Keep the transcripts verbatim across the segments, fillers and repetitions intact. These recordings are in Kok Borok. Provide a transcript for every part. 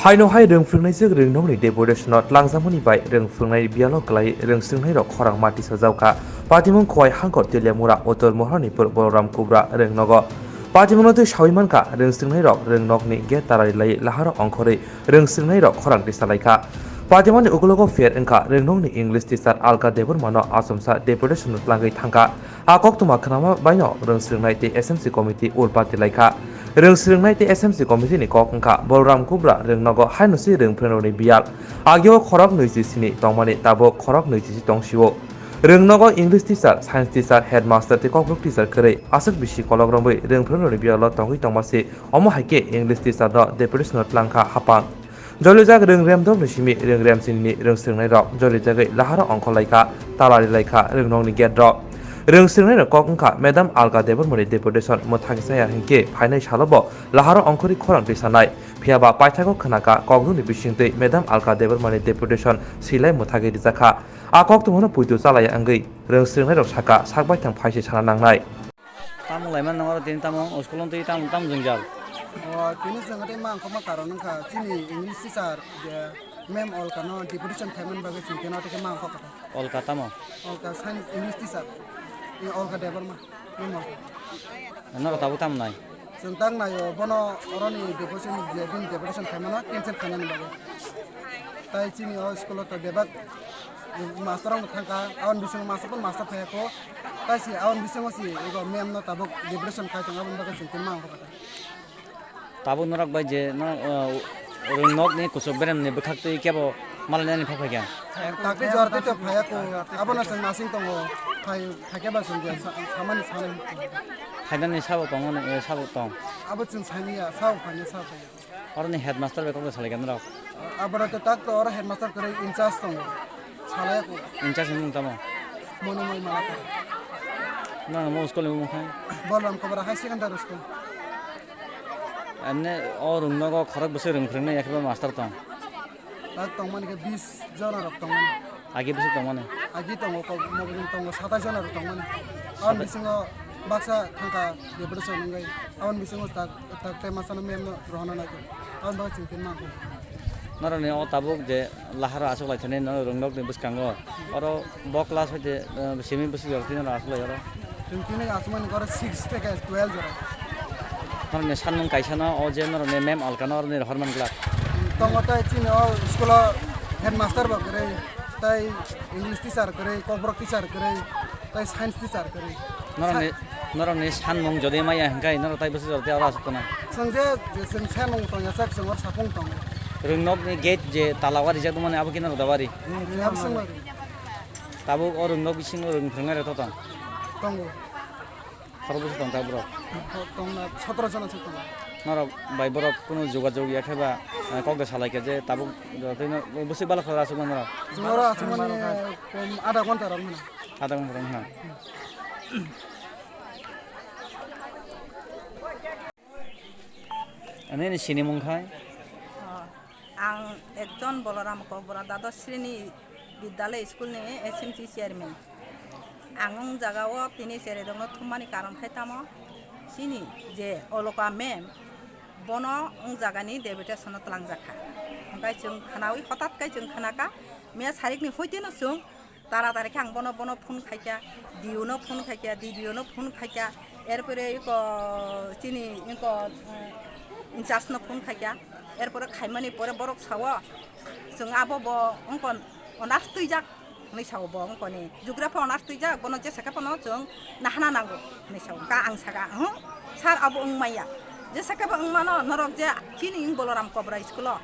Haino hai rwng phwrwngnaijak rwngnokni deputation-o tlangjakmani bai rwng phwrwngnai biyalo kwlai rwng swrwngnairok khorang mati sajak kha. Patimung Khowai Hangkor Teliamura Uttor Mohorani Pur Balaram Kubra rwngnogo. Patimungno twi sawi mankha rwng swrwngnairok rwngnokni gate tala rilai laharo ongkhorwi rwng swrwngnairok khorang tisa lai kha. Patimungni ukulogo fair wngkha rwngnokni English teacher Alka Debbarmano achomsa deputation-o tlangwi thangkha. A koktwma khwnama baino rwng swrwngnai tei S M C committee ulpati lai kha. Rwng swrwngnai tei S M C committee ni kok wngkha Balaram Kubra rwngnogo haino se rwng phwrwngrokni biyal. Agio khorok nui chi sini tongmani tabuk khorok nui chi si tong sio. Rwngnogo English teacher, science teacher, headmaster tei kokborok teacher kwrwi aswk bisi kolok romwi rwng phwrwngrokni biyalo tongwi tongma se omo hai khe English teacher no deputation-o tlang kha hapang. Jolijak rwng remdokni simi rwng remsinini rwng swrwngnairok jolijagwi laharo ongkhorlai kha, tala rilai kha rwngnokni gate rok. Rwng swrwngnairok kok wngkha Madam Alka Debbarmani deputation mwthangwi chaya hinkhe phainai salobo laharo ongkhorwi khorang twi sanai. Phiyaba paithago khwnakha kokdwngni bisingtwi Madam Alka Debbarmani deputation silai mwthagwi rijakha. A koktwmano puitu chalaya wngwi rwng swrwngnairok sakha sak baithang phai se sana nangnai. Tamo laimani nangaro tini tamo school-o twi tamo tamo jwngjal. O, tini chwng tei ma wngkha ma karon wngkha chini English teacher je ma'am Olka no deputation khaimani bagwi chwng tino tei ma wngkha kha. Olka tamo? Olka science English teacher. Ni Olka Debbarma. Ma'am Olka. Noro tabuk tamo nai? Chwng tak naio bono oroni deputation je bini deputation khaimano cancel khainani bagwi. Tai chini o school-o to bebak master rok thangkha, aboni bisingo master pun master phaiya kho. Tai si aboni bisingo si ego ma'am no tabuk depression khai tongo, aboni bagwi chwng tini ma wngkha kha. Tabuk norok bai je no, uh, rwngnokni kuchuk beremni bwkhak twi kebo malainani phai phaikha. Takri jor twi to phaiya kho, abono chwng nasing tongo, phai phaikhe ba chwng je sa-, samani sanai. Phainani sabo tongo, eh, sabo tong. Abo chwng saniya, sabo phaina sabo phaiya. Oroni headmaster bai kokno salai khe norok? Aboro to tak to oro headmaster kwrwi in charge tongo. Salai ko. In charge ni mung tamo? Mono moi mala ka. Nang mo school ni mung khai? Bolram Kobra High Secondary School. Amne o rwngnogo khorok bwswk rwng phwrwngna yakhe master tong? Tak tongmani khe bis jona rok tongmani. Agi bisi tongmani? Agi tongo, kok mobile tongo, satai jona rok tongmani. Aboni bisingo baksa thangkha depression wngwi. Aboni bisingo tak, tak tei masano mem no rohorna nai khe. Aboni bagwi chwng tini mangkho. Norokni o tabuk je laharo aswk lai thani no rwngnokni bwskango. Oro bo class hoite, eh, simi bwswk jora tini aswk lai oro. Chwng tini aswk mani oro six theke twelve jora. Norokni sanmung kaisa no o je norokni mem alkano oroni rohor man glak. Tongo tei chini o school o headmaster bo kwrwi, tei English teacher kwrwi, kokborok teacher kwrwi, tei science teacher kwrwi. Norokni, norokni sanmung jodi maya hwnkhe norok tai bwswk jora tei oro aswk tongnai. Chwng je, je chwng sanmung tongya sak chwng oro sapung tongo. Rwngnokni gate je tala o rijak tongmani abo khe norok da wari? Abo chwng wari. Tabuk o rwngnok bisingo rwng phwrwngnai rok to tong? Tongo. Khorok bwswk tong ta borok? Tongna sotoro jona se tongo. Norok bai borok kunu jogajog ya khe ba, eh, kok da salai khe je tabuk jotoi no bwswk bala khorok aswk mano norok? Chwng oro aswk mani, um, adha ghonta rok mano. Adha ghonta rok mano. Ani ni sini mung khai? Oh, ang ekjon Boloram Kobra Dados Srini Vidyalaya School ni S M C chairman. Ang wng jaga o tini cherai rok no thummani karon khai tamo chini je Oloka ma'am bono wng jaga ni deputation o twlang jak kha. Hwnkhe chwng khwnawi hotat khe chwng khwna kha mia sarik ni hoite no chwng Tara tara khe ang bono, bono phone khaikha, D O no phone khaikha, D D O no phone khaikha, erpore iko chini iko, eh, in charge no phone khaikha, erpore khaimani pore borok sao, chwng abo bo wngkon honors twijak hinwi sao bo wngkoni, geography honors twijak, bono jesa khe phano chwng nahana nango hinwi sao, ka ang saka, "Huh, sir, abo wngmaya, jesa khe bo wngmano, norok je chini wng Boloram Kobra school o."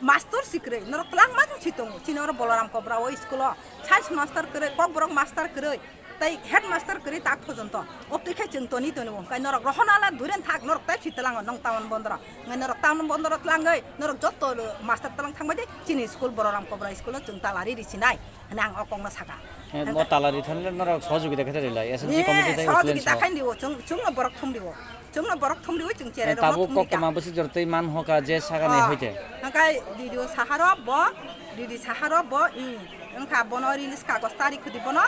Mastor si kwrwi, norok twlangma si tongo. Chini oro Boloram Kobra o school o science master kwrwi, kokborok master kwrwi, tei headmaster kwrwi tak phojonto. O twi khe chwng toni toni bo. Hwnkhe norok rohorna le duren thak, norok tei si twlango, nong town bondoro. Hwnkhe norok town bondoro twlangwi, norok jotto master twlang thangbai de, chini school Boloram Kobra school o chwng tala ri ri sinai. Hwnwi ang o kokno saka. Eh, hwnkhe mo tala ri thani le norok sohojogita khe ri lai, S M C committee tei sohojogita khaini o, chwng, chwngno borok thum ri o. Chwngno borok thum ri o, chwng cherai rokno thum ri kha. Tabuk koktwma bwswk jora tei man hoka je sakani hoite. Hwnkhe D D O saharo bo, D D saharo bo, i, wngkha bono release kagoj tari khudi bono,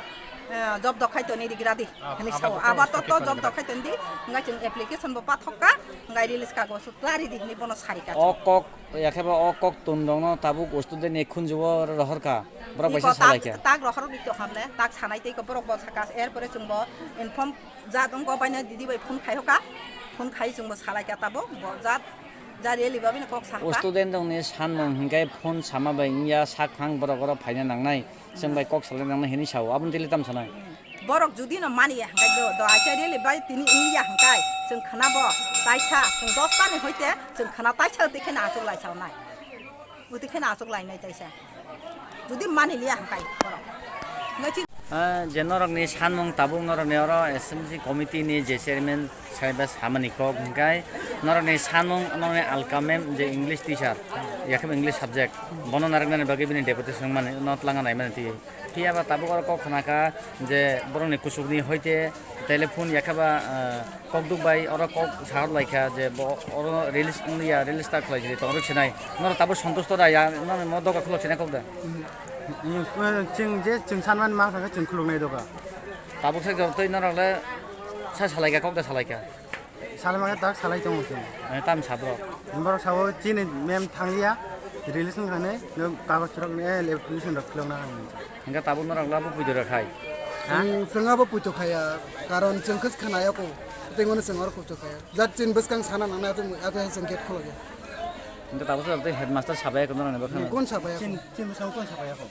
Eh, job dokhai toni rigradi. Ah, hini abar sao, dokhai abar to to job dokhai toni di. Ngai chwng application bo pathok ka, ngai release kago su twari di hini bono sari ka. O kok, yakheba o kok tun dongno tabuk student ni khunjuo rohor ka. Borok bai sa salai kha. Tak rohor di to hamle, tak sanai tei ko borok bo saka, er pore chwng bo inform ja dong ko bai na didi bai phone khai hoka. Phone khai chwng bo salai ka tabuk, bo ja, ja rally ba bini kok sa hoka. Student dong ni sanmung hinkai phone sama bai ya sak phang borok oro phaina nangnai. Chwng bai kok salai nangnai hini sao, aboni tili tam sanai. Borok judi no mani ya hingkai do, do acha rili bai tini wng ya hingkai, chwng khna bo taisa, chwng dos ta ni hoite chwng khna taisa, tei kheno achuk lai sao nai. Uti kheno achuk lai nai taisa. Judi mani liya hingkai borok. Ngai chi- Ah, je norok ni sanmung tabuk norok ni oro S M C committee ni je chairman saiba samani kok hingkai norok ni sanmung norok ni alka mem je English teacher, yakham English subject, bono narwknani bagwi bini deputation mani no twlanga naimani twi. Phiya ba tabuk oro kok khna kha je borokni kuchukni hoite telephone yakha ba, ah, kok duk bai oro kok sahor lai kha je bo oro release wng ya, release ta khlai di tong rwk sinai. Norok tabuk sontusto da ya, norok mo doga khulok sinai kok da. Chwng je chwng sanmani mang thangkhe chwng khuluknai doga. Tabuk se twi norok le sa salai kha, kok da salai kha. Salmani tak salai tongo chwng. Ani tam sabrok. Borok sabo chini mem thangliya, release wngkha hinwi, no kagoj rok ni, eh, application rok khulokna hinwi. Hingke tabuk norok labo puitu rok hai. Ha? Chwng, chwng abo puitu khaya, karon chwng khe khna yako, tei ngono chwng oro puitu khaya. Jat chini bwskang sana nangnai, abo, abo hai chwng gate khulokya. Hingke tabuk se tei headmaster sabai ko norok ni bwkhano. Kon sabai yako? Chini, chini bwskango kon sabai yako?